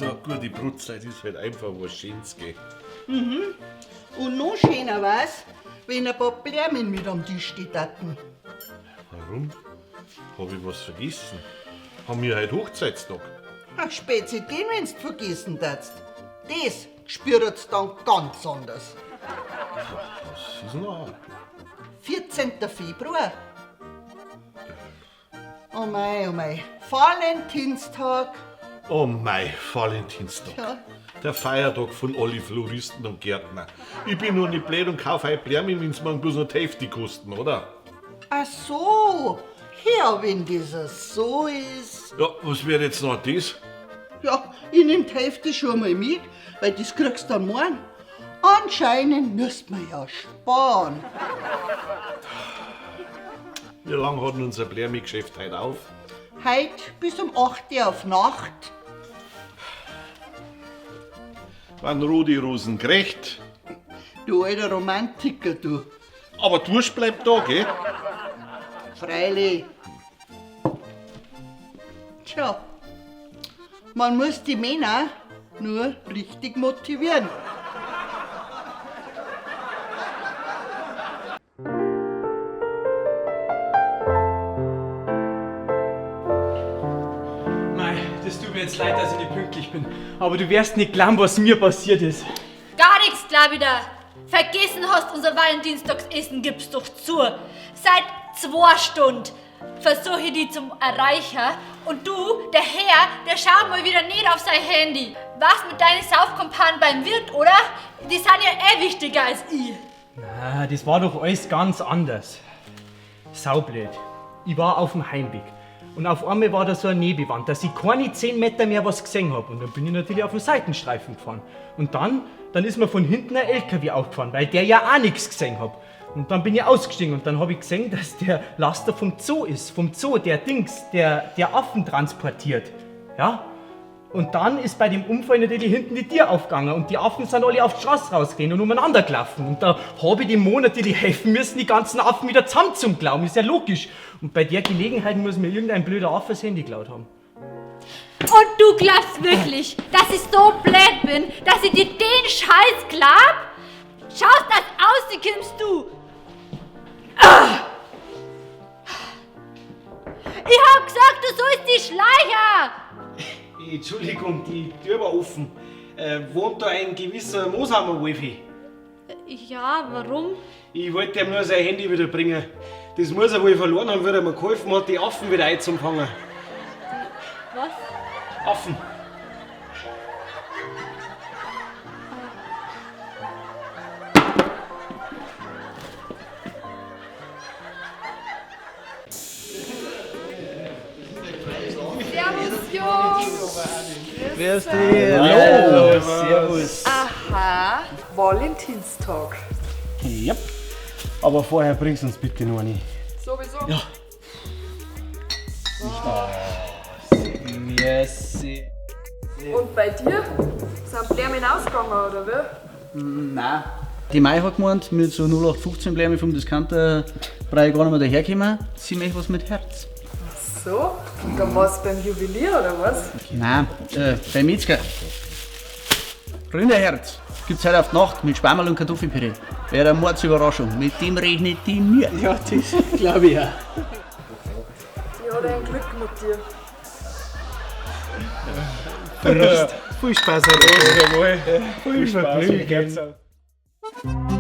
So eine gute Brotzeit ist halt einfach was Schönes, gell? Und noch schöner war's, wenn ein paar Blumen mit am Tisch stehen taten. Warum? Hab ich was vergessen? Haben wir heute Hochzeitstag? Ach, Spezi, den wenn's vergessen tatst. Das spürt's dann ganz anders. Was ist denn noch? 14. Februar. Oh mei, oh mei. Valentinstag. Oh mei, Valentinstag. Ja. Der Feiertag von alle Floristen und Gärtner. Ich bin noch nicht blöd und kaufe heute Blumen, wenn's morgen bloß noch die Hälfte kosten, oder? Ach so. Ja, wenn das so ist. Ja, was wird jetzt noch das? Ja, ich nehm die Hälfte schon mal mit, weil das kriegst du dann morgen. Anscheinend müsst man ja sparen. Wie lange hat denn unser Blärmi-Geschäft heute auf? Heut bis um 8 Uhr auf Nacht. Waren rote Rosen gerecht? Du alter Romantiker, du. Aber Durst bleibt da, gell? Freilich. Tja, man muss die Männer nur richtig motivieren. Mei, das tut mir jetzt leid, dass ich nicht pünktlich bin. Aber du wirst nicht glauben, was mir passiert ist. Gar nichts, glaub ich da. Vergessen hast unser Valentinstagsessen, gibst doch zu. Seit 2 Stunden versuche ich die zum Erreichen und du, der Herr, der schaut mal wieder nicht auf sein Handy. Was mit deinen Saufkumpanen beim Wirt, oder? Die sind ja eh wichtiger als ich. Ah, das war doch alles ganz anders. Saublöd. Ich war auf dem Heimweg. Und auf einmal war da so eine Nebelwand, dass ich keine 10 Meter mehr was gesehen hab. Und dann bin ich natürlich auf den Seitenstreifen gefahren. Und dann ist mir von hinten ein LKW aufgefahren, weil der ja auch nichts gesehen hat. Und dann bin ich ausgestiegen und dann hab ich gesehen, dass der Laster vom Zoo ist. Vom Zoo, der Dings, der Affen transportiert. Ja? Und dann ist bei dem Unfall natürlich hinten die Tür aufgegangen und die Affen sind alle auf die Straße rausgerannt und umeinander gelaufen. Und da habe ich dem Mo natürlich helfen müssen, die ganzen Affen wieder zusammen zum Glauben. Ist ja logisch. Und bei der Gelegenheit muss mir irgendein blöder Affe das Handy geklaut haben. Und du glaubst wirklich, dass ich so blöd bin, dass ich dir den Scheiß glaub? Schaust das aus, die kimmst du. Ah! Ich hab gesagt, du sollst die schleichen! Entschuldigung, die Tür war offen. Wohnt da ein gewisser Mooshammer Wolfi? Ja, warum? Ich wollte ihm nur sein Handy wieder bringen. Das muss er wohl verloren haben, wie er mir geholfen hat, die Affen wieder einzufangen. Was? Affen. Servus, Jungs! Grüß dich. Hallo. Servus. Aha, Valentinstag. Ja. Aber vorher bringst du uns bitte noch eine. Sowieso. Ja. Merci. Und bei dir? Sind Blumen ausgegangen, oder wie? Nein. Die Mai hat gemeint, mit so 0815 Blumen vom Discounter brauche ich gar nicht mehr daherkommen. Sie möchte was mit Herz. So? Und dann war's beim Juwelier, oder was? Nein, beim Metzger. Rinderherz gibt's heute auf die Nacht mit Schwammerl und Kartoffelpüree. Wäre eine Mordsüberraschung. Mit dem rechnet die nie. Ja, das glaube ich auch. Die hat ein Glück mit dir. Prost. Viel Spaß, Alter. Viel Spaß. Viel Spaß.